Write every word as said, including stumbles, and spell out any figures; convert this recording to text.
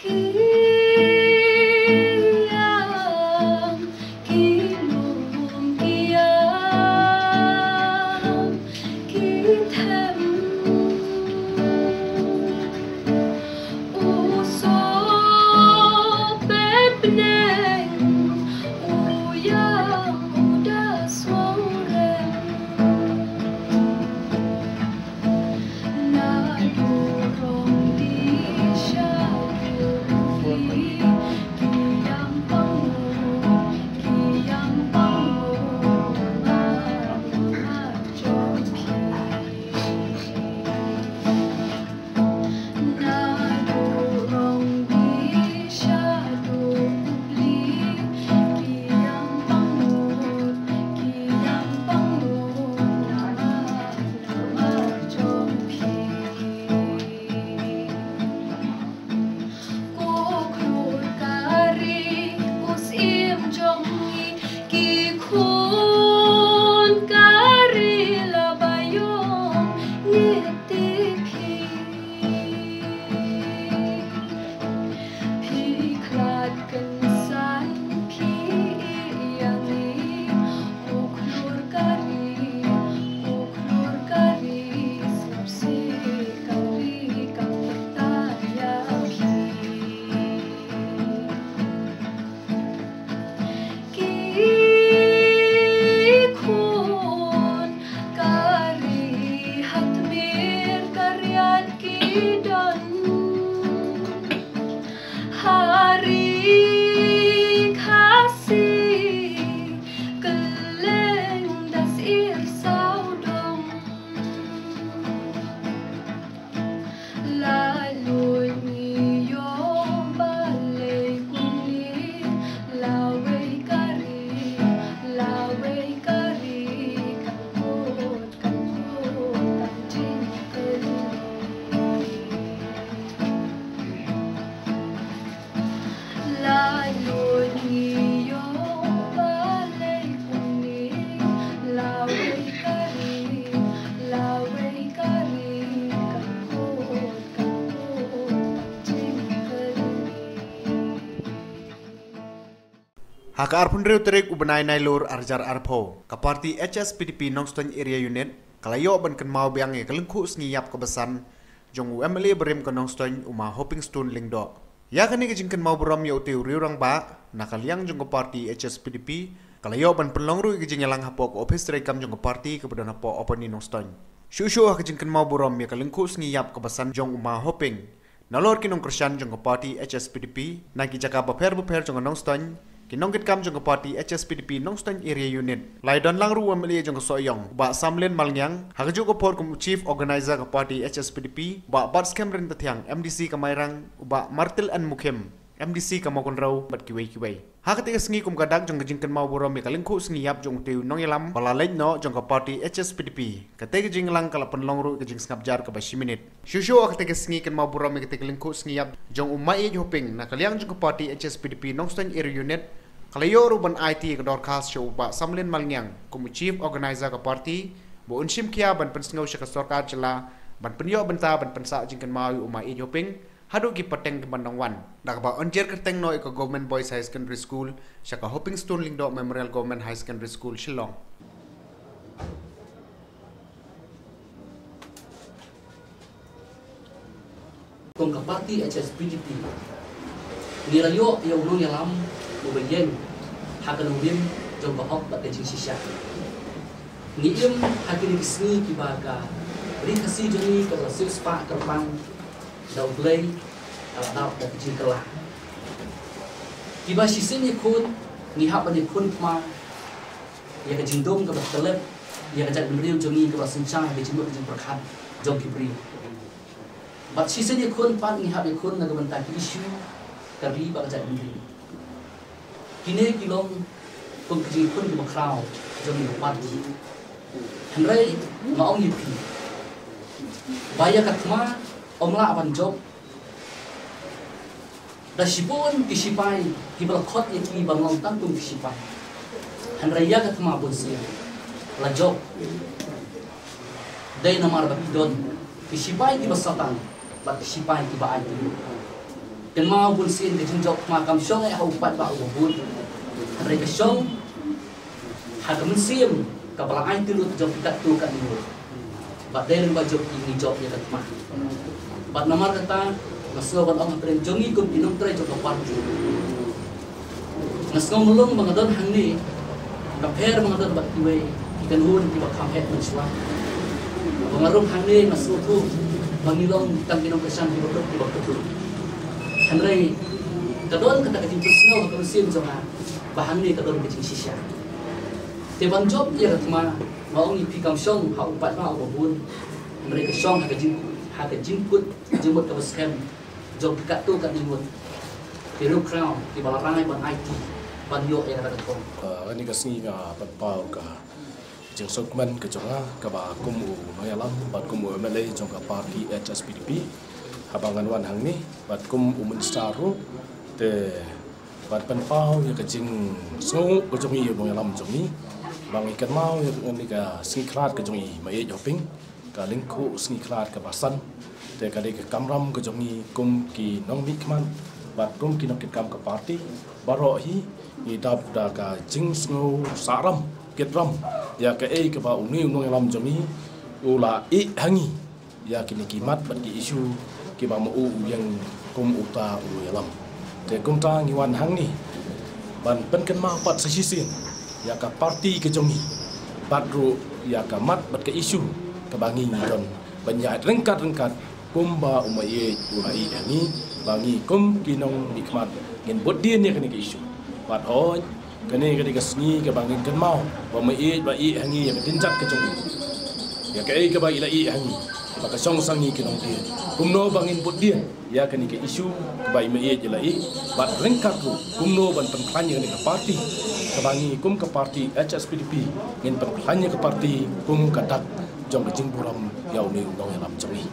Ki ïam, ki lum, ki ïam, ki them. U sopet bneng, u ïam, u da sngewrem. Ko khun ka ri, u syiem jong ngi, ki khun ka ri la ba ïong ngeit ïa phi. Phi khlad kynsan phi ïa ngi, ko khlur ka ri, ko khlur ka ri, sngap sih ka ri kam pyrta ïa phi. Ki khun ka ri ha tmier ka riat ki don. Ha ri Khasi kylleng da sir sawdong. La luid ngi ïoh balei kumne, lawei ka ri, lawei ka ri, kan kut, kan kut, kan jingkylli. La luid ngi ïoh balei kumne, lawei ka ri, lawei ka ri, kan kut, kan kut, kan jingkylli. Ha ka arphew hynriew tarik u bnai Nailur arhajar arphew, ka party H S P D P Nongstoiñ Area Unit ka la ïoh ban kynmaw biang ïa ka lyngkhuh sngi ïap kaba san jong u M L A barim ka Nongstoiñ, u Ma Hopingstone Lyngdoh. Ïa kane ka jingkynmaw burom ïa utei u riew rangbah na ka liang jong ka party H S P D P ka la ïoh ban pynlong ruh ïa ka jingïalang hapoh ka ophis treikam jong ka party kaba don hapoh Oponi Nongstoiñ. Shuh shuh ha ka jingkynmaw burom ïa ka lyngkhuh sngi ïap kaba san jong u Ma Hoping, nalor ki nongkyrshan jong ka party H S P D P na ki jaka bapher bapher jong ka Nongstoiñ, ki nongkitkam jong ka party H S P D P Nongstoiñ Area Unit, la ïadon lang ruh u M L A jong ka Sohiong, u Bah Samlin Malngiang, ha kajuh ka por kum u Chief Organizer ka party H S P D P, u Bah Batskhem Ryntathiang, M D C ka Mairang, u Bah Martil N Mukhim, M D C ka Mawkynrew, bad kiwei kiwei. Ha katei ka sngi kum ka dak jong ka jingkynmaw burom ïa ka lyngkhuh sngi ïap jong utei u nongïalam ba la leit noh jong ka party H S P D P, katei ka jingïalang ka la pynlong ruh ïa ka jingsngap jar kaba shi minit. Shuh shuh ha katei ka sngi kynmaw burom ïa katei ka lyngkhuh sngi ïap jong u Ma Ïeit Hoping na ka liang jong ka party H S P D P Nongstoiñ Area Unit, ka la ïoh ruh ban aiti ïa ka dorkhas sha u Bah Samlin Malngiang kum u Chief Organizer ka party, ba un shim khia ban pynsngew sha ka sorkar jylla ban pynïoh bynta ban pynsah jingkynmaw ïa u Ma Ïeit Hoping haduh ki pateng kiban dang wan, da kaba un jer kyrteng noh ïa ka Government Boys Higher Secondary School sha ka Hopingstone Lyngdoh Memorial Government Higher Secondary School, Shillong. Kum ka party H S P D P, ngi la ïoh ïa u nongïalam uba ïeng ha ka nongrim jong ka hok bad ka jingshisha. Ngi im ha kine ki sngi kiba ka ri Khasi jong ngi kaba la siewspah kyrpang da U Blei, ka la dap da ka jingkylla. Kiba shisien ïakhun, ngi hap ban ïakhun thma ïa ka jingdum kaba tyllep ïa ka jaitbynriew jong ngi kaba synshar ïa ka jingmut ka jingpyrkhat jong ki briew. Bad shisien ïakhun pat ngi hap ïakhun na ka bynta ki issue ka ri bad ka jaitbynriew. Kine ki long kum ki jingïakhun kiba khraw jong ngi pat. Hynrei nga ong ïa phi ba ïa ka thma ym lah ban jop da shibun ki shipai kiba la khot ïa ki ban long tang kum ki shipai. Hynrei ïa ka thma bunsien la jop dei namar ba ki don ki shipai kiba satang bad ki shipai kiba aiti. Kynmaw bun sien ka jingjop thma kam shong eh ha u paidbah uba bun. Hynrei ka shong ha ka mynsiem kaba la aiti lut jong ki katto katne ngut. Bad dei lyngba jong ki ngi jop ïa ka thma. Bad namar kata nga sngew ban ong hapdeng jong ngi kum ki nongtrei jong ka party, nga sngew mulong ba nga don hangne, ka pher ba nga don bad kiwei ki kynhun kiba kham heh mynshuwa. Ba nga rung hangne nga sngewthuh ba ngi long tang ki nongkyrshan kiba kut kiba kut. Hynrei ka don kata ka jingpynsngew ha ka mynsiem jong nga ba hangne ka don ka jingshisha. Te ban jop ïa ka thma, nga ong ïa phi kam shong ha u paidbah uba bun. Hynrei ka shong ha ka jing, ha ka jingkut jingmut kaba skhem jong ki katto katne ngut ki riewkhraw kiba la rai ban aiti ban ïoh ïa kata ka thong. Ah, kane ka sngi nga pynpaw ka jingsngewkmen ka jong nga kaba kum u nongïalam bad kum u M L A jong ka party H S P D P, haba ngan wan hangne bad kum u minister ruh, te ban pynpaw ïa ka jingsngew ka jong i, ïa u nongïalam jong i, ba ngi kynmaw ïa kane ka sngi khlad ka jong i, Maieit Hoping, ka lyngkhuh sngi khlad kaba san. Te ka dei ka kamram ka jong i kum ki nongmihkhmat bad kum ki nongkitkam ka party, baroh hi ngi dap da ka jingsngew sahram kitram ïa kaei kaba une u nongïalam jong i u la ïeh ha ngi ïa kine ki mat bad ki issue kiba ma u u ïeng kum uta u ïalam. Te kumta ngi wan hangne ban pynkynmaw pat sa shisien ïa ka party ka jong ngi bad ruh ïa ka mat bad ka issue kaba ngi ngi don ban ïaid ryngkat ryngkat kumba u Maieit u la ïeh ha ngi, ba ngi kum ki nongmihkhmat ngin bud dien ïa kane ka issue. Bad hooid, kane ka dei ka sngi kaba ngin kynmaw ba Maieit ba ïeh ha ngi ïa ka jingjat ka jong i, ïa kaei kaba i la ïeh ha ngi, ba ka shong sha ngi ki nongdien. Kumno ba ngin bud dien ïa kane ka issue kaba i Maieit i la ïeh, bad ryngkat ruh kumno ban pynkhlaiñ ïa kane ka party, kaba ngi kum ka party H S P D P ngin pynkhlaiñ ïa ka party kum ka dak jong ka jingburom ïa une u nongïalam jong ngi.